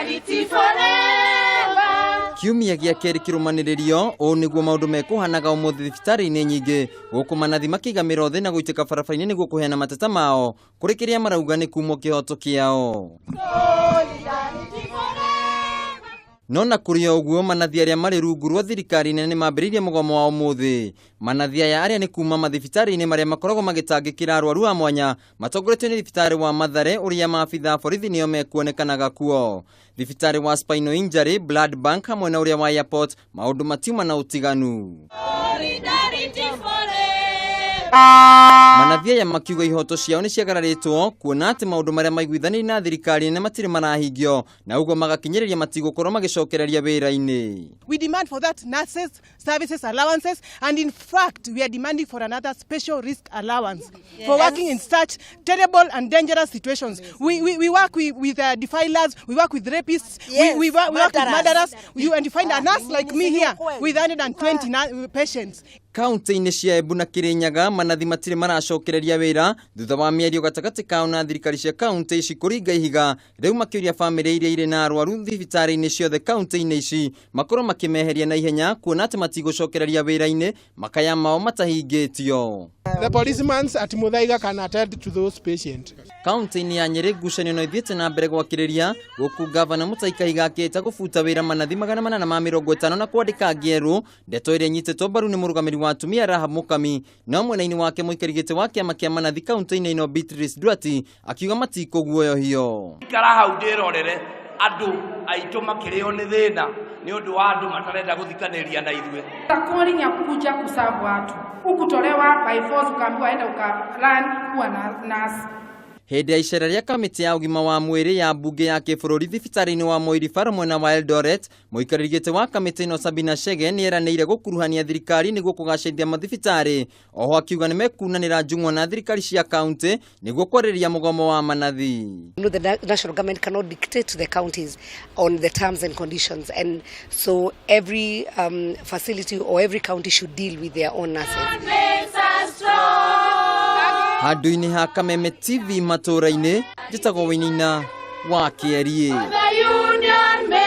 Solidarity forever. Kiumia gĩa kerĩ kĩrũmanĩrĩrio, ũũ nĩguo maũndũ mekũhanaga ũmũthĩ thibitarĩ-inĩ nyingĩ gũkũ manathi makĩiga mĩro thĩ na gũitĩka barabara-inĩ nĩguo kũheana mateta mao kũrĩ kĩrĩa marauga nĩ kumwo kĩhoto kĩao. Solidarity forever. No na kũrĩ o ũguo, manathi arĩa marĩ rungu rwa thirikari nene nĩ mambĩrĩirie mũgomo wa ũmũthĩ. Manathi aya arĩa nĩ kuma mathibitarĩ-inĩ marĩa makoragwo magĩtangĩkĩra arwaru a mwanya matongoretio nĩ thibitarĩ wa Mathare ũrĩa maabitha a borithi nĩo mekuonekanaga kuo. Thibitarĩ wa Spinal Injury, Blood Bank hamwe na ũrĩa wa Airport, maũndũ matiuma na ũtiganu. Solidarity forever. Manathi aya makiuga ihoto ciao nĩ ciagararĩtwo kuona atĩ maũndũ marĩa maiguithanĩirie na thirikari nene matirĩ marahingio na ũguo magakinyĩrĩria matigũkorwo magĩcokereria wĩra-inĩ. We demand for that nurses services allowances, and in fact, we are demanding for another special risk allowance for working in such terrible and dangerous situations. We work with defilers, we work with rapists, we work with murderers. Murderers. And you find a nurse like me here with 120 patients. Kaunti-inĩ cia Embu na Kirinyaga manathi matirĩ maracokereria wĩra thutha wa mĩario gatagatĩ kao na thirikari cia kaunti ici kũringa ihiga. Rĩu makĩũria bamĩrĩ iria irĩ na arwaru thibitarĩ-inĩ ciothe kaunti-inĩ ici makorwo makĩmeheria na ihenya kuona atĩ matigũcokereria wĩra-inĩ makaya mao matahingĩtio. The policemen at Muthaiga can attend to those patients. Kaunti-inĩ ya Nyĩrĩ ngucanio no ithiĩte na mbere gwakĩrĩria gũkũ gavana Mutahi Kahiga akĩĩta gũbuta wĩra manathi 850 na kwandĩka angĩ erũ, ndeto ĩrĩa ĩnyitĩtwo mbaru nĩ mũrũgamĩrĩri wa atumia Rahab Mukami. No mwena-inĩ wake mũikari gĩtĩ wa kĩama kĩa manathi kaunti-inĩ ĩno Beatrice Duarte akiuga matikũguoyohio. Ikara hau ndĩrorere andũ aitũ makĩrĩo nĩ thĩna nĩ ũndũ wa andũ matarenda gũthikanĩria na ithuĩ. Calling ya kuja kuserve watu hukutolewa by force ukaambiwa enda uka-learn kuwa na nurse. Hĩndĩ ya icera rĩa kamĩtĩ ya ũgima wa mwĩrĩ ya mbunge ya kĩbũrũri thibitarĩ-inĩ wa Moi Referral mwena wa Eldoret, mũikarĩri gĩtĩ wa kamĩtĩ ĩno Sabina Chege nĩ eranĩire gũkuruhania thirikari nĩguo kũgacĩrithia mathibitarĩ. Oho akiuga nĩ mekunanĩra njung'wa na thirikari cia kaunti nĩguo kwarĩrĩria mũgomo wa manathi. No, the national government cannot dictate to the counties on the terms and conditions, and so every facility or every county should deal with their own nurses. Makes us strong. Handũ-inĩ ha Kameme TV matũũra-inĩ, njĩtagwo Wĩnina wa Kĩeriĩ. The union.